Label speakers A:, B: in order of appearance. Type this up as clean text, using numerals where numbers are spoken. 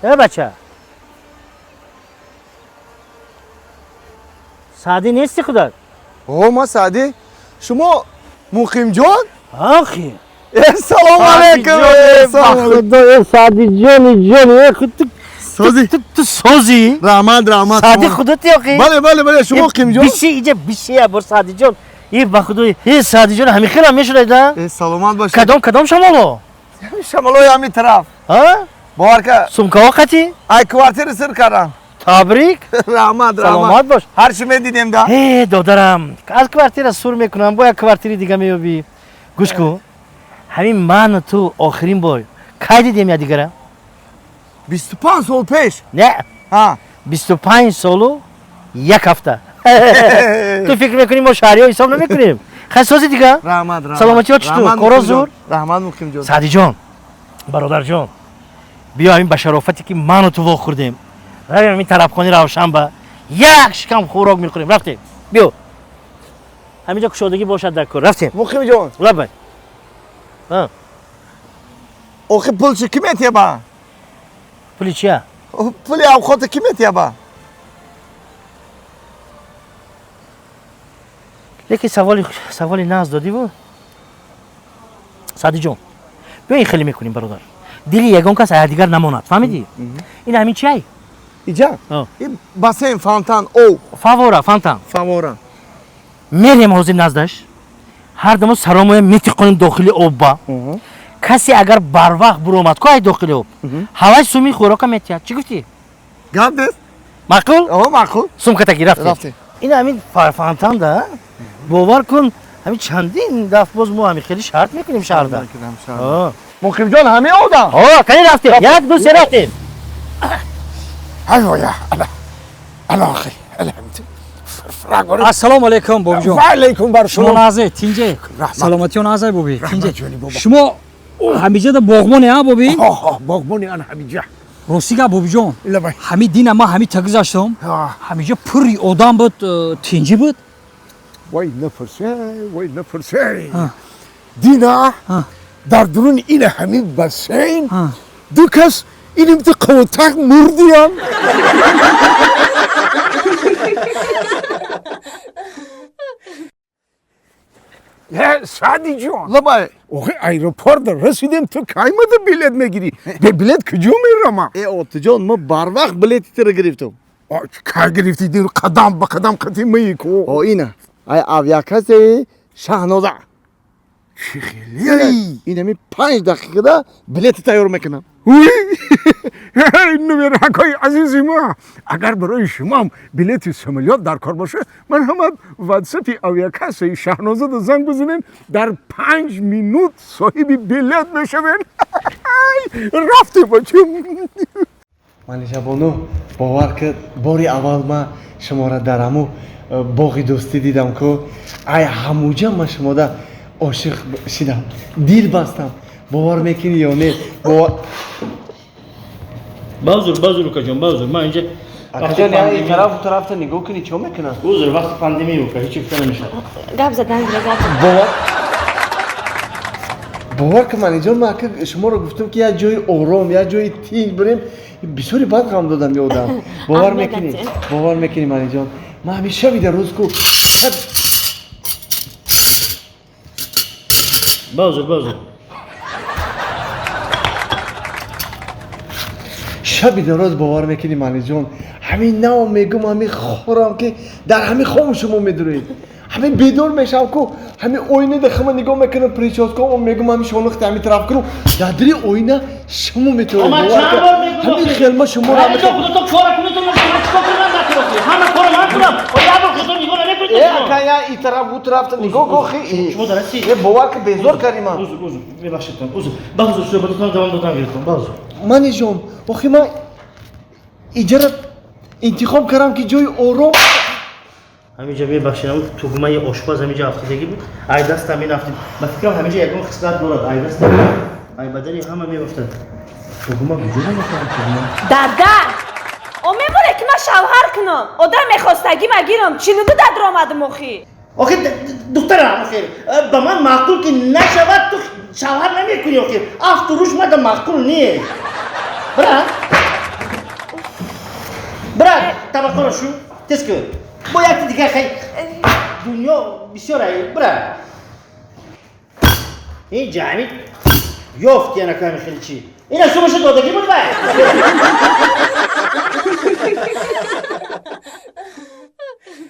A: Э бача. Саъдӣ нести худат?
B: О, ма Саъдӣ. Шумо Муқимҷон?
A: Охи.
B: Э, салом алейкум.
A: Худо, э Саъдиҷони ҷони, э худ ту
B: Созӣ.
A: Ту созӣ?
B: Раҳмат, раҳмат.
A: Саъдӣ худати охи?
B: Бале, бале, бале, шумо Муқимҷон?
A: Биши иҷа, биши я бор Саъдиҷон. Э ба худо, э Саъдиҷон ҳамин хел мешудай да?
B: Э, саломат бошед.
A: Кадом кадом шамоло?
B: Шамолои ҳамин тараф.
A: Ҳа?
B: Бовар ка.
A: Сумкаҳо қатӣ?
B: Ай квартира сир кардам.
A: Табрик.
B: Раҳмат, раҳмат.
A: Саломат бош.
B: Ҳар чӣ медидем да?
A: Э, додарам, аз квартира сур мекунам, бо як квартири дига меёбӣ. Гӯш кун. Ҳамин ману ту охирин бор кай дидем якдигара?
B: 25 сол пеш.
A: Не.
B: Ҳа.
A: 25 солу як ҳафта. Ту фикр мекунӣ мо шаҳриҳо ҳисоб намекунем? Хай сози дига?
B: Раҳмат, раҳмат.
A: Саломатиҳо чӣ ту? Коро зур?
B: Раҳмат, Муқимҷон.
A: Саъдиҷон, бародарҷон, биё ҳамин ба шарофате ки ману ту вохӯрдем. Равем ҳамин тарабхони Равшанба як шикам хӯрок мехӯрем. Рафтем. Биё. Ҳаминҷо кушодагӣ бошад дар кор. Рафтем.
B: Муқимҷон.
A: Лабай. Ҳа.
B: Охи пул чӣ ки метиҳа?
A: Пули чия?
B: Пули авхота ки метиҳа?
A: Лекин саволи саволи нағз додиву. Саъдиҷон, биё ин хеле мекунем, бародар. Дили ягон кас аз дигар намонад, фаҳмидӣ? Ин ҳамин чиай?
B: Иҷа? Ин бассейн, фонтан, об.
A: Фавора, фонтан.
B: Фавора.
A: Мерем ҳозир наздаш. Ҳар дамо саромоя метиқонем дохили обба. Касе агар барвақт буромад ку ай дохили об, ҳавай суми хӯрока метиҳад. Чӣ гуфтӣ?
B: Гап нест.
A: Маъқул?
B: О, маъқул.
A: Сумкатаги рафтем.
B: Рафтем.
A: Ин ҳамин фонтан да, бовар кун, ҳамин чандин даф боз мо ҳамин хеле шарт мекунем шаҳрда.
B: Муқимҷон, ҳамин одам?
A: Ҳо, кани рафтем. Як, ду, се, рафтем.
C: Ассалому алайкум, бобиҷон.
D: Ва алайкум бар
C: шумо.
D: Шумо.
C: Назе тинҷе, саломатиён азай, боби, тинҷе. Шумо ҳамиҷада боғбоне, а, боби?
D: Боғбони ан ҳамиҷа.
C: Рости гап, бобиҷон,
D: Лабай.
C: ҳами дина ман ҳами та гузаштам, ҳамиҷа пурри одам буд, тинҷӣ буд.
D: Вой, напурсе, вой, напурсе. Дина дар дуруни ина ҳамин бассейн ду кас инимти қувватак мурдиям. Саъдиҷон.
B: Лабай.
D: Охи, аэропорт расидем, ту каймада билет мегирӣ? Бе билет куҷо мерама?
B: Э, отиҷон, ма барвақт билети тира гирифтам.
D: Кай гирифтӣ? Қадам ба қадам қати маи ку.
B: О, ина ай авиакассаи Шаҳноза.
D: Чӣ хеле?
B: Ин ҳамин 5 дақиқада билети тайёр мекунам.
D: Нумеракҳои азизи ма, агар барои шумоам билети самолёт дар кор боша, ман ҳама ватсапи авиакассаи Шаҳнозада занг бизанем, дар 5 минут соҳиби билет мешавем. Рафтем, бачам.
B: Манишабону, бовар кард, бори аввал ма шуморо дар ҳаму боғи дӯстӣ дидам ку, ай ҳамуҷа ма шумода ошиқ шидам, дил бастам. Бовар мекунӣ ё не?
A: Баузур, баузур, укаҷон, баузур. Ман инҷа
B: Акаҷон, тарафу тарафта нигоҳ кунӣ, чо мекунам?
A: Узр, вақти пандемия, ука, ҳеҷ гуфта намешавад.
E: Гап задан гира, гап.
B: Бовар кун, Маниҷон, ман ака шуморо гуфтам, ки як ҷои ором, як ҷои тинҷ бирем. Бисёри бад ғам додам ёдам. Бовар мекунӣ, бовар мекунӣ, Маниҷон, ман ҳамин шаби дар рӯз ку.
A: Баузур, баузур.
B: Шаби дар рӯз, бовар мекунӣ, Маниҷон, ҳамин нав мегум, ҳамин хорам, ки дар ҳамин хом шумо медуред. Ҳамин бедор мешавам ку, ҳамин оина да хама нигоҳ мекунам, причёскамо мегум, ҳамин шонухта ҳамин тараф кунам, дар дили оина шумо метавонед. Ҳамин хелма шуморо.
A: Худото кора кунед, ман чикор кунам? Ҳама кора ман кунам, як бор худото нигоҳ намекунед?
B: Э, ака, я и тараф, у тарафта нигоҳ кохи.
A: Шумо дарасӣ.
B: Э, бовар ки, безор кардӣ ман.
A: Узр, узр, мебахшедтон, узр. Ба ҳузур, суҳбататон давом додан гирифтам, ба ҳузур.
B: Манижон, охи ман иҷара интихоб кардам, ки ҷои ором.
A: Ҳаминҷа мебахшед, ҳамн тугмаи ошпаз ҳаминҷа афтодагӣ буд, ай дастам ин афтид. Ба фикрам, ҳаминҷа ягон хислат дорад, ай дастам, ай бадани ҳама меафтад. Тугма куҷо намефаҳмам, тугма.
E: Дада, о меморе, ки ман шавҳар кунам, одам мехостагӣ ма гирам, чилуду дадр омадам охи.
A: Охи, духтарам, охи, ба ман маъқул ки нашавад, ту шавҳар намекунӣ. Охи, афту руш мада маъқул нест, бира. Брат, табақаро шу, тез кун. Бо якти дигар хай, дунё бисёр ай, брат. Ин ҷамъи ёфт яна ками хеле чи. Ина сумаша додагӣ буд вай.